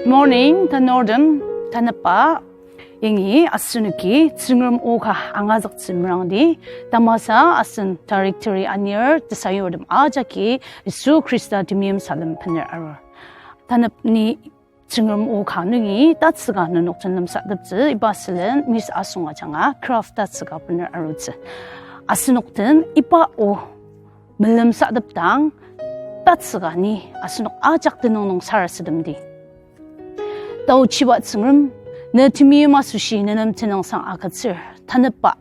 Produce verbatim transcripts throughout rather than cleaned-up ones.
Morning, tanurtem, tanepba, yangi asenoki Tsüngrem o ka angazüktsü merangdi, tamasa asen directory anir tesayurtem ajaki Yisu Khrista temeim salem bener arur. Tanep ni Tsüngrem o ka nungi tatsüka nenok den lemsateptsü iba sülen Miss Asung ajanga craft tatsüka bener arutsü. Asenok den iba o melemsatepdang tatsüka ni asenok ajak tenüng nung sarasademdi. Taochiba Tsüngrem, ne temeim asoshi ne nem tenüngsang agütsür, tanepba.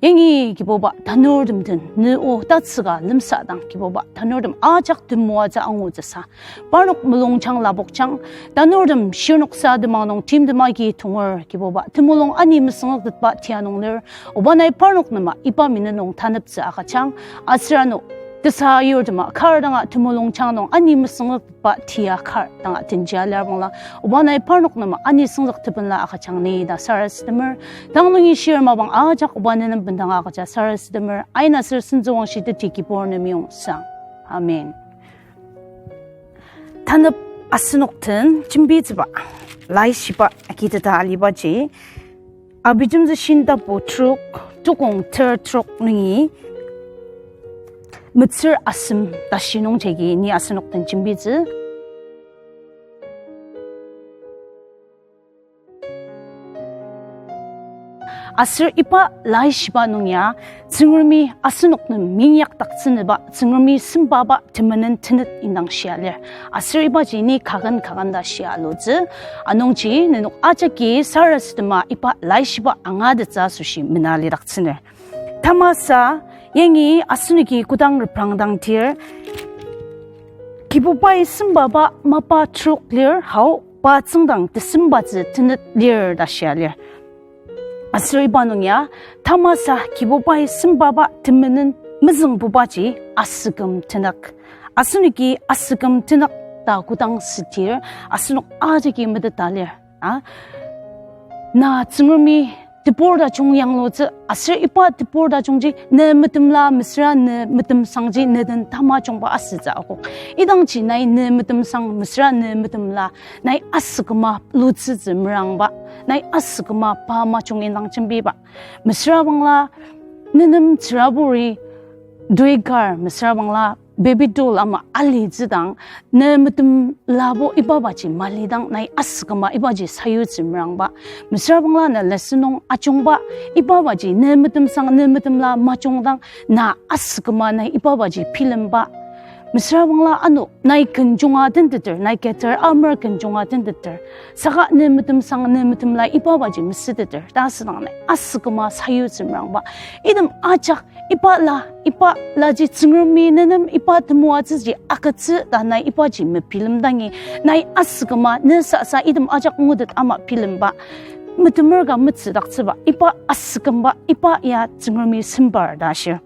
Yangi Kibuba tanurtem den ne o tatsüka lemsadang Kibuba tanurtem ajak temoatsü angutsüsa. Parnok mulungjang lapokjang, tanurtem shirnoksa temang nung timtem agi tonger Kibuba temulung ani mesüngzüktetba tia nung lir, oba nai parnok nema iba minute nung taneptsü agüjang, aser ano tesayurtema kar danga temulungjang nung ani mesüngzük ba tia kar danga tenjia lir bangla, oba nai parnok nema ani süngzük tebenla agüjang ni ta sarasademer. Tang nungi shir mapang ajak oba ne nem bendanga agüja sarasademer. Aina ser sentsüwangshi teti Kibur nem yongsa. Amen. Tanep asenok den jembitsüba, Laishiba agiteta alibaji, Abijemtsü shintapu trok, tukong ter trok nungi metsür asem tashi nungjagi ni asenok den jembitsü. Aser iba Laishiba nung ya, Tsüngremi asenok nem minyakdaktsünüba, Tsüngremi sembaba temenen tenet indang shia lir. Aser ibaji ni kaken kaken ta shia alutsü. Anungji nenok ajaki sarasadema iba Laishiba angatettsü asoshi mena lidaktsüner. Tamasa, yangi asenoki kodang reprangdang tir, Kibubai sembaba mapa trok lir, hao, pa tsüngdang tesembatsü tenet lir ta shia lir. Aser iba nung ya, tamasa Kibubai sembaba temenen mezüngbubaji asüküm tenük. Asenoki asüküm tenük ta kodang sütir, asenok ajaki meteta lir. A? Na Tsüngremi tebur tajung yanglutsü, aser iba tebur tajungji ne metemla mesüra ne metemsangji ne den tamajungba asütsü akok. Idangji nai ne metemsang mesüra ne metemla, nai asüküma lutsütsü merangba, nai asüküma pa majung indang jembiba. Mesüra bangla, nenem tsüraburi, doll kar, mesüra bangla, baby doll ama alitsüdang, ne metemlabo ibabaji malidang nai asüküma ibaji sayutsü merangba. Mesüra bangla na lesson nung ajungba ibabaji ne metemsang ne metemla majungdang na asüküma nai ibabaji bilemba. Mesüra bangla ano nai kenjunga tenteter, nai keter amer kenjunga tenteter. Saka ne metemsang ne metemla ibabaji mesüteter ta asüdang nai asüküma sayutsü merangba. Item ajak iba la, iba laji Tsüngremi nenem iba temoatsüji agütsü ta nai ibaji mebilemdangi, nai asüküma ne sasa item ajak ngutet ama bilemba. Metemer ka metsüdaktsüba, iba asükümba, iba ya Tsüngremi sembar ta ashir.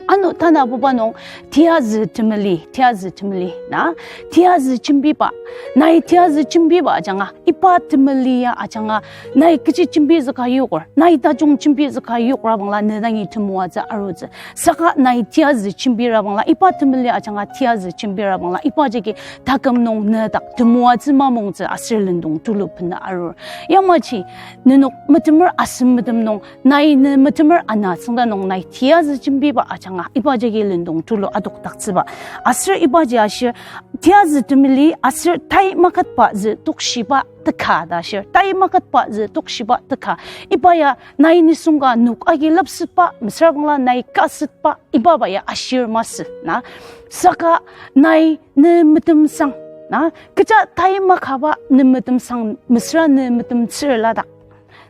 Ano tanabuba nung tiyazü temeli, tiyazü temeli, na, tiyazü jembiba, nai tiyazü jembiba ajanga, iba temeli ya ajanga, nai kechi jembizüka yokur, nai tajung jembizüka yokra bangla ne dangi temoatsü arutsü. Saka nai tiyazü jembira bangla, iba temeli ajanga tiyazü jembira bangla, iba jagi taküm nung ne dak temoatsü mamungtsü aser lendong tulu bena arur. Yamaji, nenok metemer asem metem nung, nai ne metemer ana tsüngda nung nai tiyazü jembiba ajanga, iba jagi lendong tulu adokdaktsüba. Aser ibaji ashir, tiyazü temeli aser tai maketba zü tokshiba teka ta ashir. Tai maketba zü tokshiba teka. Iba ya nai nisung ka nok agi lepsetba, mesüra bangla nai kasetba, ibaba ya ashir masü na. Saka nai ne metemsang na. Kecha tai makaba ne metemsang, mesüra ne metemtsür ladak.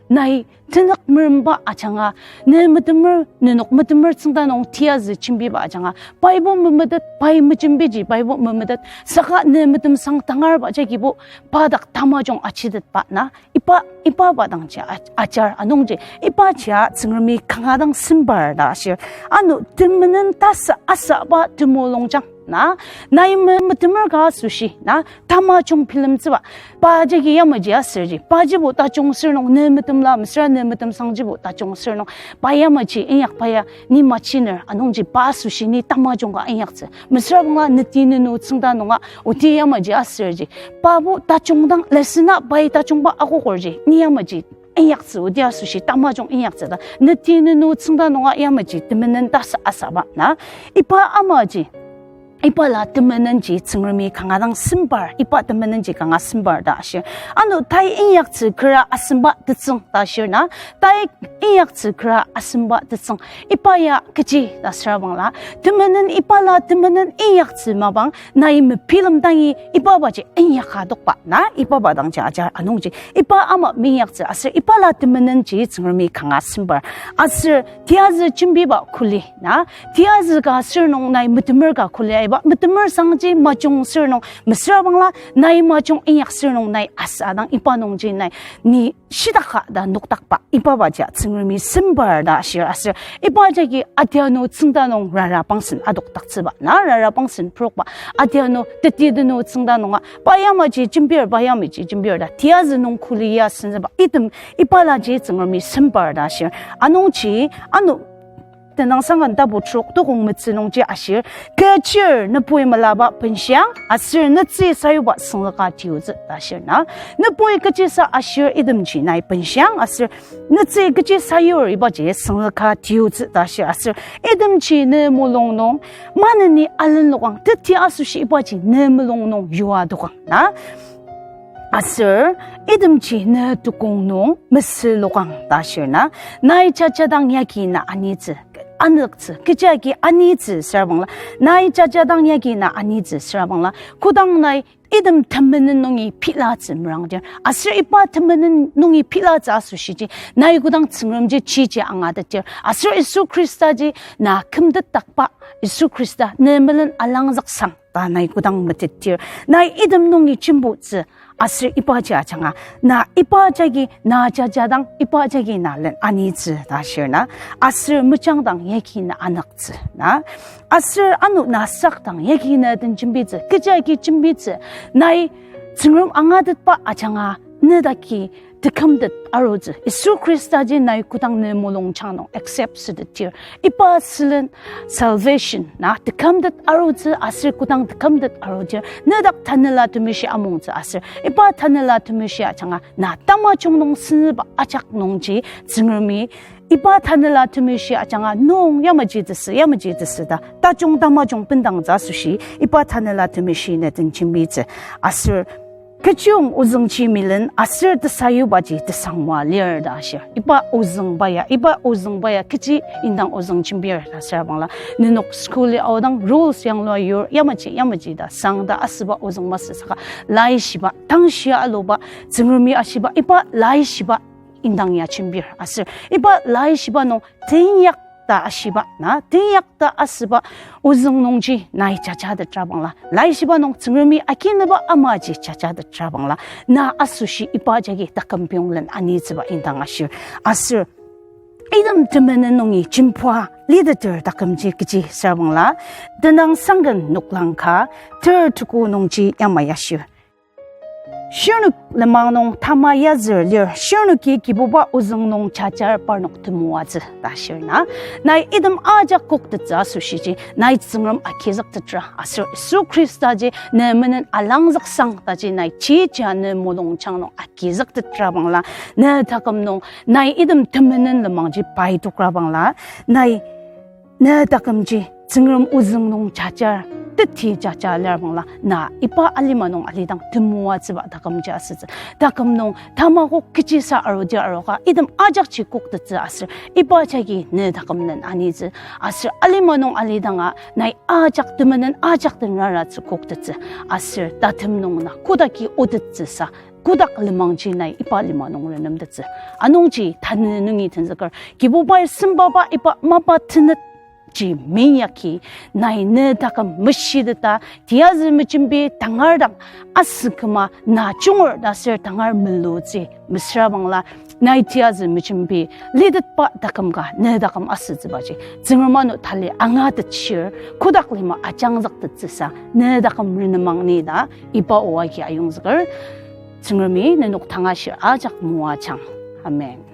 Nai tenük meremba ajanga, ne metemer, nenok metemer tsüngda nung tiyazü jembiba ajanga, paibo memetet, pai mejembiji paibo memetet, saka ne metemsang tangarba jagibo, pa dak tamajung achitetba na, iba, ibaba dangji a-, ajar anungji, ibaji Tsüngremi kanga dang sembar ta ashir. Ano temenen tasa asaba temulungjang. Na, nai me-, metemer ka asoshi, na, tamajung bilemtsüba. Pa jagi yamaji asürji. Pajibo tajung sür nung, ne metemla, mesüra ne metem sangjibo tajung sür nung. Pa yamaji inyakba ya, ni machiner, anungji pa asoshi ni tamajung ka inyaktsü. Mesüra bangla neti nenu tsüngda nunga, oti yamaji asürji. Pabo tajung dang lesson-a pai tajungba akokorji, ni yamaji inyaktsü, oti asoshi tamajung inyaktsü ta. Neti nenu tsüngda nunga yamaji temenen tasa asaba na. Iba amaji, iba la temenenji Tsüngremi kanga dang sembar, iba temenenji kanga sembar ta ashir. Ano tai inyaktsü kera asemba tetsüng ta ashir na. Tai inyaktsü kera asemba tetsüng. Iba ya kechi ta süra bangla, temenen iba la temenen inyaktsü mapang, nai mebilem dangi iba baji inyaka adokba na, iba ba dangji ajar anungji. Iba ama meinyaktsü aser iba la temenenji Tsüngremi kanga sembar. Aser tiyazü jembiba kuli na, tiyazü ka sür nung nai metemer ka kuli aiba, metemer sangji majung sür nung, mesüra bangla nai majung inyak sür nung nai asa dang iba nungji nai ni shidaka ta nokdakba, iba baji Tsüngremi sembar ta ashir aser, iba jagi adianu tsüngda nung rara pangsen adokdaktsüba, na rara pangsen purokba, adianu teti tenu tsüngda nunga, pa yamaji jembir, pa yamaji jembir ta, tiyazü nung kuli ya senzüba, item, iba laji Tsüngremi sembar ta ashir, anungji, ano, Tenüngsang Ken tapu trok tukong metsü nungji ashir, kechir nübui melaba benshiang, aser netsü sayuba süngleka tiutsü ta ashir na. Nübui kechisa ashir itemji nai benshiang, aser netsü kechi sayur ibaji süngleka tiutsü ta ashir, aser itemji ne mulung nung, maneni alenlokang, teti asoshi ibaji ne mulung nung yua dokang na. Aser, itemji ne tukong nung mesülokang ta ashir na, nai jajadang yagi na anitsü, anüktsü, kechi agi anitsü süra bangla, nai jajadang yagi na anitsü süra bangla, kodang nai item temenen nungi pilatsü merangdir, aser iba temenen nungi pilatsü asoshiji, nai kodang Tsüngremji chiji angatetdir, aser Yisu Khristaji na kümtetdakba, Yisu Khrista ne melen alangzüksang ta nai kodang metetdir, nai item nungi jembutsü, aser ibaji ajanga, na iba jagi na jajadang, iba jagi na len anitsü ta ashir na, aser mejangdang yagi na anüktsü na, aser ano na sakdang yagi na den jembitsü, kechi agi jembitsü, nai Tsüngrem angatetba ajanga, ne daki tekümtet arutsü, Yisu Khristaji nai kodang ne mulungjang nung accept sütetdir, iba sülen salvation na tekümtet arutsü aser kodang tekümtet arudir, nedak Tanela Temeshi amungtsü aser, iba Tanela Temeshi ajanga na tamajung nung senzüba ajak nungji Tsüngremi iba Tanela Temeshi ajanga nung yamaji tesü, yamaji tesü ta tajung tamajung bendangtsü asoshi iba Tanela Temeshi ne den jembitsü aser kechiyong ozüngji melen aser tesayubaji tesangwa lir ta ashir. Iba ozüngba ya, iba ozüngba ya kechi indang ozüng jembir ta süra bangla, nenok school-i aodang rules yanglua yur, yamaji, yamaji ta sang ta asüba ozüng masü saka, laishiba, tangshia aluba, Tsüngremi ashiba, iba laishiba indang ya jembir aser, iba laishiba nung teinyak ta ashiba na, teinyak ta asüba ozüng nungji nai jajatetra bangla, laishiba nung Tsüngremi akinüba amaji jajatetra bangla, na asoshi iba jagi taküm piyonglen anitsüba indang ashir. Aser item temenen nungi jembua liteter takümji kechi süra bangla, Tenüngsang Ken noklang ka ter tuku nungji yamai ashir. Shirnok lenmang nung tama yazür lir, shirnoki Kibuba ozüng nung jajar parnok temoatsü ta shir na. Nai item ajak koktettsü asoshiji, nai Tsüngrem agizüktetra, aser Yisu Khristaji ne menen alangzüksang taji nai chija ne mulungjang nung agizüktetra bangla, ne taküm nung nai item temenen lenmangji paitokra bangla, nai ne takümji Tsüngrem ozüng nung jajar, teti jaja lir bangla, na iba alima nung alidang temoatsüba takümji asütsü. Taküm nung tamakok kechisa arudi aroka, item ajakji koktettsü aser, iba jagi ne taküm nen anitsü. Aser alima nung alidanga, nai ajak temenen ajak den raratsü koktettsü. Aser tatem nung na kodaki otettsüsa, kodak lenmangji nai iba lima nung renemtettsü. Anungji tanü nungi tenzüker, Kibubai sembaba iba mapa tenetji meinyaki, nai ne taküm meshiteta, tiyazü mejembi tangar dang asüküma na junger ta ser tangar melutsü, mesüra bangla, Nai tiyazü mejembi litetba taküm ka ne taküm asütsübaji Tsüngrem ano tali angatetshir, kotak lima ajangzüktettsüsa ne taküm renemang ni ta iba o agi ayongzüker. Tsüngremi nenok tangashir ajak moajang. Amen.